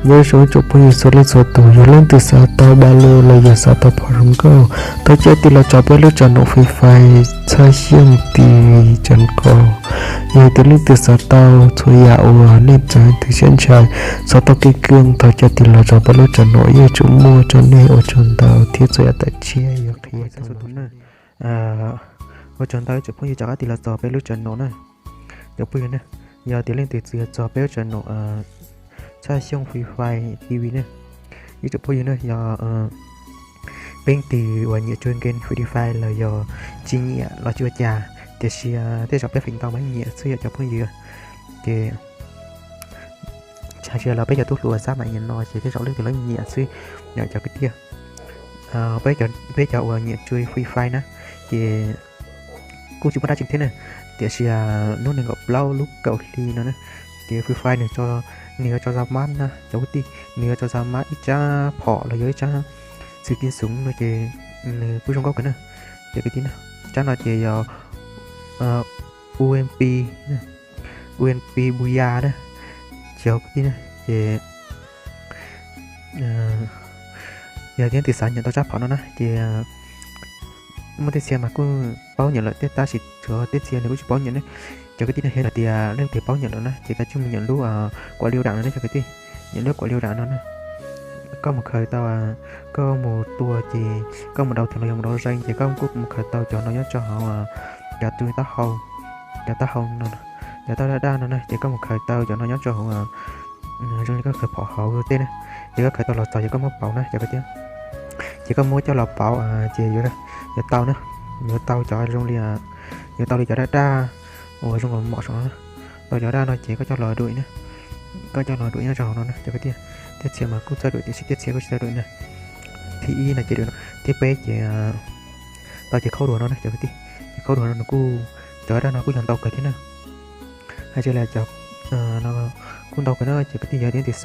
Nyob zoo ib tsoom phooj ywg txhua leej txhua tus, yog leej twg xav tau ba lus los yog xav tau phom zoo nkauj, thov cov tig los tso peb lub channel Free Fire Txhaj Xyooj T V channel ko. Yog tias leej twg xav tau txhua yam uas nej txhua tus siab ntshaw, xav tau kev kawg, thov cov tig los tso peb lub channel, yeej yuav tsum muaj rau nej ua tsaug ntau thiab txhua yam tam sim yuav qhia txhua tus na. Ua tsaug ntau ib tsoom phooj ywg rov qab tig los txog peb lub channel na. Cov phooj ywg na, yog tias leej twg txhua txog peb lub channel Txhaj Xyooj Free Fire T V na, ib tsoom phooj ywg na, yog peb twg uas nyiam tsuag game Free Fire los yog tsis nyiam los tsis ua cas, tiam sis tej zaum peb feem ntau mas nyiam xwb yom cov phooj ywg. Ces hais tias los peb cov tub hluas xab mam nyiam no ces tej zaum leej twg los nyiam xwb yom cov kwv tij. Peb cov uas nyiam tsuag Free Fire na, ces kuj tsis muaj dab tsi thiab na, tiam sis hnub nees nkaum plaub lub kaum hli no na, ces Free Fire nws yuav tso zaj mab na cov kwv tij, nws yuav tso zaj mab ib tsab phom los yog ib tsab xwm kim xoov no ces nws kuj zoo nkauj kawg na cov kwv tij na. Tsab no ces yog U M P, U M P Buya na cov kwv tij na. Ces yog tias leej twg xav nyiam tau tsab phom no na ces muaj tej txhia mas kuj paub nyiam lawm thiab tab sis tshuav tej txhia nws kuj tsis paub nyiam ne. Cov kwv tij na, yog tias leej twg paub nyiam lawm na ces kav tsij mus nyiam lub quav liu dam no ne cov kwv tij. Nyiam lub quav liu dam no na, koj mus khaws tau, koj mus tua ces koj mus dau theem los yog mus dau zeej ces koj kuj mus khaws tau cov no nyob rau hauv cov taub hau, cov taub hau no, cov taub daj daj no na ces koj mus khaws tau cov no nyob rau hauv zoo li koj khaws phom hauv tej na. Ces koj khaws tau los txog ces koj muab pauv na cov kwv tij. Ces koj muab coj los pauv ces yuav tau na, yuav tau cov zoo li, yuav tau li cov daj daj uas zoo mos saum no na. Tau cov daj no ces koj coj los duim na, koj coj los duim nyob rau hauv no na cov kwv tij. Tej txhia mas kuj txawj duim tiam sis tej txhia kuj tsis txawj duim na. Thib ib no ces duim no, thib peb ces tau ces khaub dua no na cov kwv tij. Ces khaub dua no nws kuj, cov daj no kuj yog ntau kawg thiab na. Hais tias li cov no kuj ntau kawg na cov kwv tij. Yog tias leej twg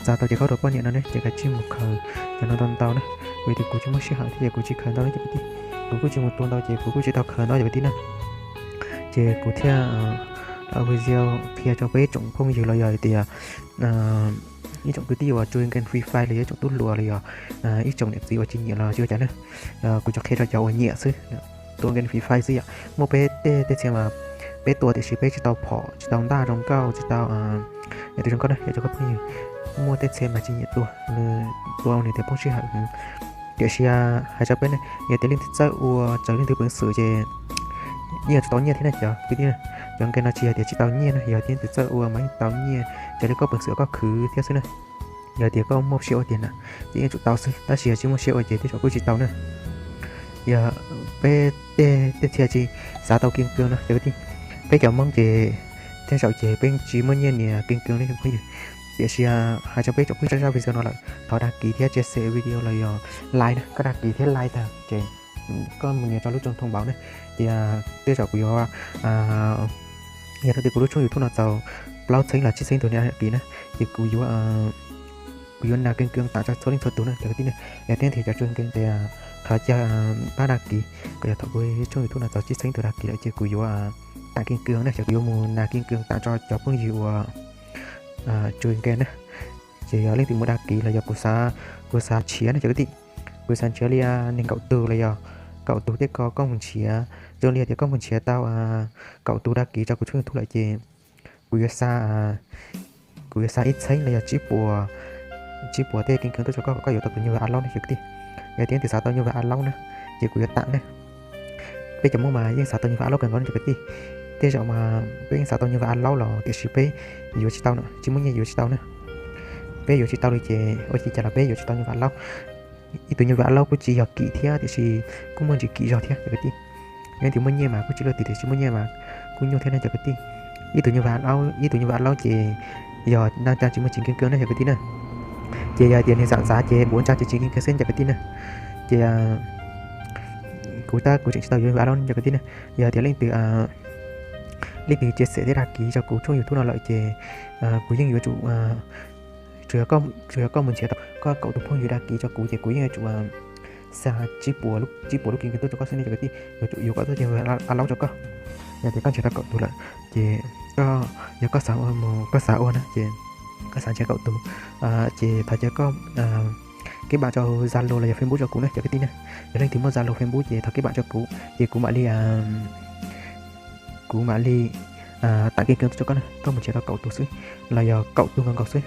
xav tau ces khaub dua poj niam no ne ces kav tsij mus khaws cov no ntau ntau na. Vim tias kuv tsis muaj sij hawm thiab ces kuv tsis khaws ntau ne cov kwv tij. Kuv kuj tsis mus tua ntau ces kuv kuj tsis tau khaws ntau cov kwv tij na. Ces kuv thiaj los ua video qhia rau peb ib tsoom phooj ywg los yog tias ib tsoom kwv tij uas tsuag game Free Fire los yog ib tsoom tub hluas los yog ib tsoom niam txiv uas tsis nyiam los tsis ua cas na. Kuv tsuas qhia rau cov uas nyiam xwb, tua game Free Fire xwb yom. Muaj peb tej, tej txhia mas peb tua tiam sis peb tsis tau phom, tsis tau ntaj zoo nkauj, tsis tau yam twg zoo nkauj na yom cov phooj ywg. Muaj tej txhia mas tsis nyiam tua, nws tua nws tias poob sij hawm. Tiam sis hais rau peb ne, yog tias leej twg txawj ua, txawm leej twg peev xwm ces yeej yuav tsum tau nyiaj thiab na cov kwv tij. Cov game no tsis yog tias tsis tau nyiaj na, yog tias leej twg txawj ua mas yeej tau nyiaj, raws li koj peev xwm koj khwv thiab xwb na. Yog tias koj muaj siab ua tiag na ces yeej yuav tsum tau xwb, tab sis yog tsis muaj siab ua ces tej zaum kuj tsis tau na. Yog peb tej, tej txhia tsis xav tau kev kawg no cov kwv tij. Peb cov Hmoob ces tej zaum ces peb tsis muaj nyiaj nias kev kawg ne cov phooj ywg. Tiam sis hais rau peb tsoom phooj ywg zaj video no lawm, thov đăng ký thiab chia sẻ video los yog like na, koj đăng ký thiab like tag ces koj mus nias rau lub chuông thông báo na. Ces tej zaum kuv yuav, yog thaum twg kuv lub tshooj YouTube no txaus plaub txheeb los tsib txheeb tus nias đăng ký na, ces kuv yuav, kuv yuav nas kev kawg tag rau txhua leej txhua tus na cov kwv tij na. Yog tias leej twg cov tsuag game ces thov cia pab đăng ký, kom yog thaum kuv tshooj YouTube no txaus tsib txheeb tus đăng ký lawm ces kuv yuav tag kev kawg na, ces kuv yuav mus nas kev kawg tag rau cov phooj ywg uas tsuag game na. Ces yog leej twg mus đăng ký los yog kuv xav, kuv xav nrhiav na cov kwv tij. Kuv xav nrhiav li nees nkaum tus los yog kaum tus tej ko koj mus nrhiav, zoo li tias koj mus nrhiav tau kaum tus đăng ký rau kuv tshooj YouTube lawm ces kuv yuav xa, kuv yuav xa ib txheeb los yog tsib puas, tsib puas tej kev kawg tuaj rau koj kom koj yuav tau tus nyuj vais a laub ne cov kwv tij. Yog tias leej twg xav tau nyuj vais a laub na ces kuv yuav tag ne. Peb cov Hmoob mas yeej xav tau nyuj vais a laub kawg nkaus ne cov kwv tij. Tej zaum mas peb yeej xav tau nyuj vais a laub los tiam sis peb yuav tsis tau na, tsis muaj nyiaj yuav tsis tau na. Peb yuav tsis tau li ces ua li cas los peb yuav tsis tau nyuj vais a laub. Ib tug nyuj vais a laub kuj tsis yog kim thiab tiam sis kuj muaj ntsis kim zog thiab cov kwv tij. Yog leej twg muaj nyiaj mas kuj tsis luaj twg tiam sis muaj nyiaj mas kuj nyuaj thiab ne cov kwv tij. Ib tug nyuj vais a laub, ib tug nyuj vais a laub ces yog neeg tsis muaj tsis kev kawg ne cov kwv tij na. Ces yog tias nws xam xav ces buav ntsa tsis tsis kev kawg xwb cov kwv tij na. Ces kuv tab kuv tseem tsis tau yuav nyuj vais a laub ne cov kwv tij na. Yog tias leej twg, leej twg chia sẻ thiab đăng ký rau kuv tshooj YouTube no lawm ces kuv yeej yuav tsum, tsuas yog koj mus nrhiav tau koj kaum tus phooj ywg đăng ký rau kuv ces kuv yeej yuav tsum xa tsib puas, tsib puas lub kev kawg tuaj rau koj xwb ne cov kwv tij. Yuav tsum yuav kom tuaj nyuj vais a laub rau koj. Yog tias koj nrhiav tau kaum tus lawm ces koj, yog koj xav ua mus, koj xav ua na ces koj xav nrhiav kaum tus, ces thov caw koj keb npam rau Zalo los yog Facebook rau kuv na cov kwv tij na. Yog leej twg muaj Zalo Facebook ces thov keb npam rau kuv ces kuv mam li kuv mam li tải kênh tuaj rau koj na. Koj mus nrhiav tau kaum tus xwb los yog kaum tug nkaus nkaus xwb.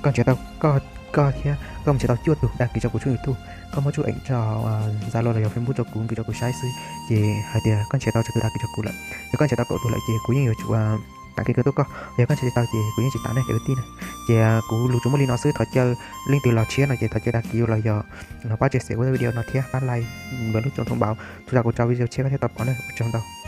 Koj nrhiav tau koj thiab koj mus nrhiav tau cuaj tug đăng ký rau kuv tshooj YouTube, koj muab tshooj eem rau Zalo los yog Facebook rau kuv, kis rau kuv saib xwb ces hais tias koj nrhiav tau tsawg tus đăng ký rau kuv lawm. Yog koj nrhiav tau kaum tus lawm ces kuv yeej yuav tsum tải kênh tuaj rau koj, yog koj nrhiav tsis tau ces kuv yeej tsis tải ne cov kwv tij na. Ces kuv lus tsuas muaj li no xwb, thov caw leej twg los tshiab no ces thov caw đăng ký los yog pab chia sẻ kuv video no thiab pab like, npam lub chuông thông báo txhua zaus kuv tso video tshiab koj thiaj tau pom na. Ua tsaug ntau.